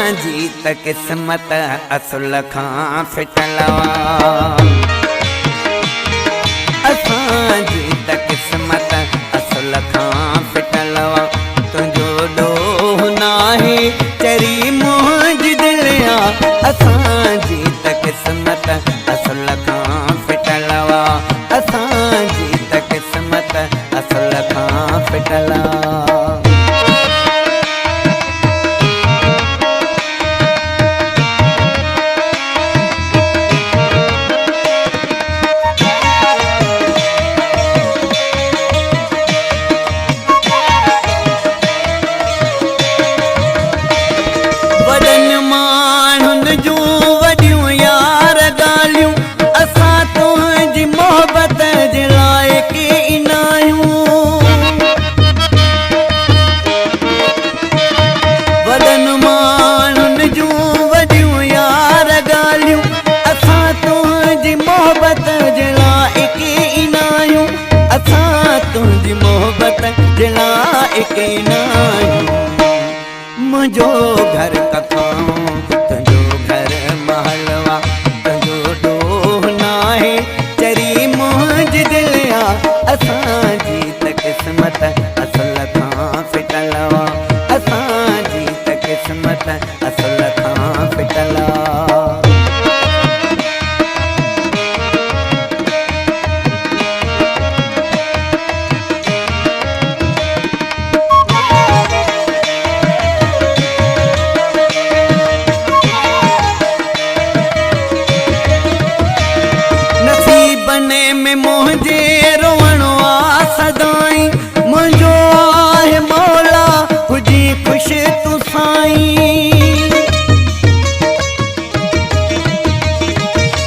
اسان جي ته قسمت اصل کان ڦٽل آ. اسان جي ته قسمت اصل کان ڦٽل آ. تنهنجو ڏوهه ناهي چري منهنجي دل آ. اسان جي ته قسمت اصل کان ڦٽل آ. اسان جي ته قسمت اصل کان ڦٽل آ. وڏن ماڻهن جون وڏيون يار ڳالهيون، اسان تنهنجي محبت جي لائق ئي ناهيون. وڏن ماڻهن جون وڏيون يار ڳالهيون، اسان تنهنجي محبت جي لائق ئي ناهيون. اسان تنهنجي محبت جي لائق ئي ناهيون. منهنجو گهر ڪکائون، تنهنجو گهر محل آ. تنهنجو ڏوهه ناهي چري منهنجي دل آ. اسان جي ته قسمت اصل کان ڦٽل آ. اسان جي ته قسمت اصل کان ڦٽل آ. نصيبن ۾ منهنجي روئڻو آ سدائين، منهنجو آهي مولا هجي خوش تون سائين.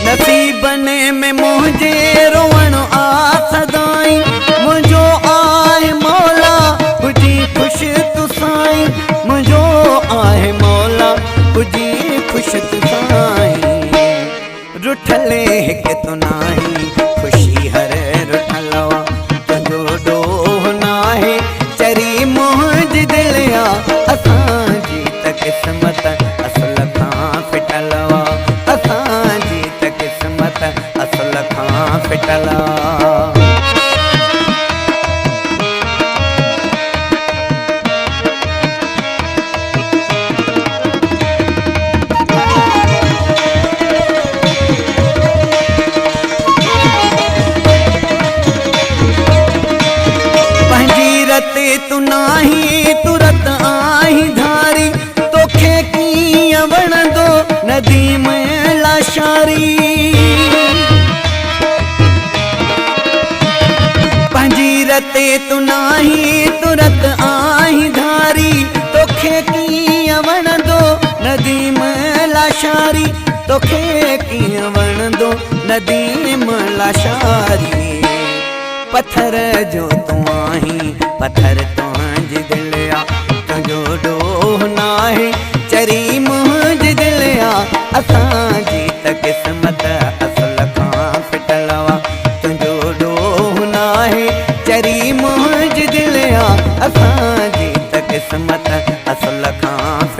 نصيبن ۾ منهنجي روئڻو آ سدائين، منهنجو آهي مولا هجي خوش تون سائين. منهنجو آهي مولا هجي خوش تون سائين. رٺل هڪ تون ناهين، خوشي هر رٺل آ. تنهنجو ڏوهه ناهي چري منهنجي دل آ. اسان جي ته قسمت اصل کان ڦٽل آ. اسان جي ته قسمت اصل کان ڦٽل آ. پنهنجي رت تون ناهين، تون رت آهين ڌاري، توکي ڪيئن وڻندو نديم لاشاري. پنهنجي رت تون ناهين، تون رت آهين ڌاري، توکي ڪيئن وڻندو نديم لاشاري. توکي ڪيئن وڻندو نديم لاشاري. پٿر جو تون آهين، پٿر تنهنجي دل آ. تنهنجو ڏوهه ناهي چري منهنجي دل آ. اسان جي ته قسمت اصل کان ڦٽل آ. تنهنجو ڏوهه ناهي چري منهنجي دل آ. اسان جي ته قسمت اصل کان